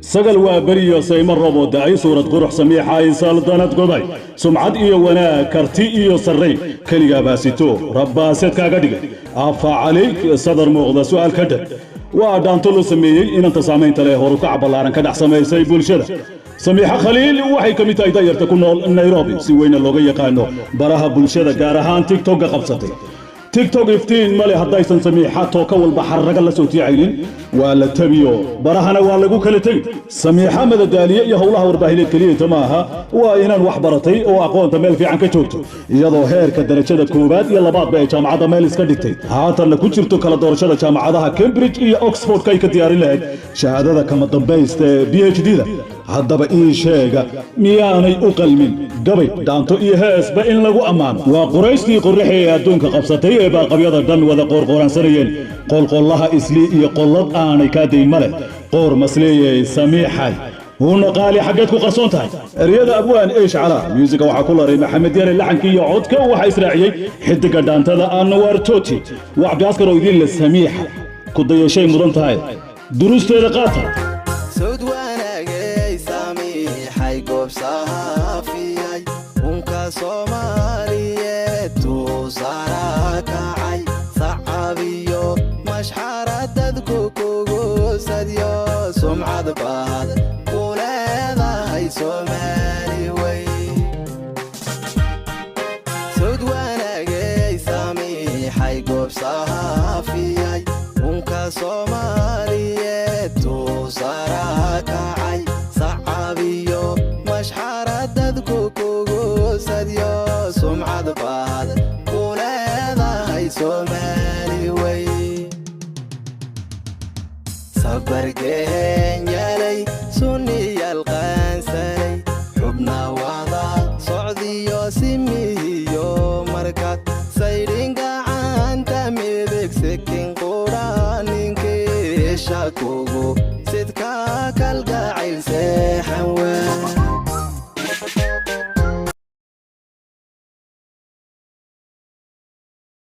Sagal waa beriyo saymo roobo da'ay, suurad qurux Samiixay, saldanad gobay, sumcad iyo wanaag, karti iyo sarrayn, keligaa baasito rabbaaseed kaaga dhigay. Afa calayk, sadar muuqda su'aal ka dheh. Waa dhaanto loo sameeyey inanta saamaynta leh, horukac ballaaran ka dhex samaysay bulshada. Samiixo Khaliil waxay ka mid tahay da'yarta ku nool Nairobi, si weyna looga yaqaano baraha bulshada, gaar ahaan TikTokga qabsatay. TikTok iftiin male haddaysan Samiixa tooka walba xarraga la soo tiicaynin. Waa la tabiyo, barahana waa lagu kala tegi. Samiixa madadaaliye iyo howlaha warbaahineed keliyata ma aha, waa inaan wax baratay oo aqoonta meel fiican ka joogto, iyadoo heerka darajada koowaad iyo labaadba ee jaamacadda meel iska dhigtay, haatanna ku jirto kala doorashada jaamacadaha Cambridge iyo Oxfordka ay ka diyaarin lahayd shahaadada kama dambaysta ee PhD da. Haddaba ii sheega, miyaanay u qalmin gabay, dhaanto iyo heesba in lagu ammaano? Waa Qurayshtii qorraxi ee adduunka qabsatay ee baaqabyada dhan wada qoorqooraansanayeen. Qolqollaha Islii iyo qollad aanay kaa dayn ma leh. Qoor masleeyey, Samiixay huuna qaali, xaggeed ku qarsoon tahay? Ereyada abwaan Eesh Calaa, muusiga waxaa ku laray Maxamed Yare, laxankii iyo codka waxaa israaciyey xidiga dhaantada Anwar Toti. Waa Cabdiaskar oo idin le: Samiixa ku dayashay mudan tahay, duruusteeda qaata. Sawd wanaagay Samiixay, goob saafiyay, unka Soomaaliyeed tuusara kacay, sacabiyo mashxaradadku kugu sadyo, sumcad baad ku leedahay Soomaali wey. Sawd wanaagay Samiixay, goob saafiyay, unka Soomaaliyeed tuusara kacay, sacabiyo mashxaradadku kugu sadyo, sumcad baad ku leedahay Soomaali wey. Sabargeenyalay sunniyal qaansanay, xubna wada socdiyo simihiyo, markaad saydhin gacanta midig, sikin qudha ninkiisha kugu sidka kalgacayl seexan waa.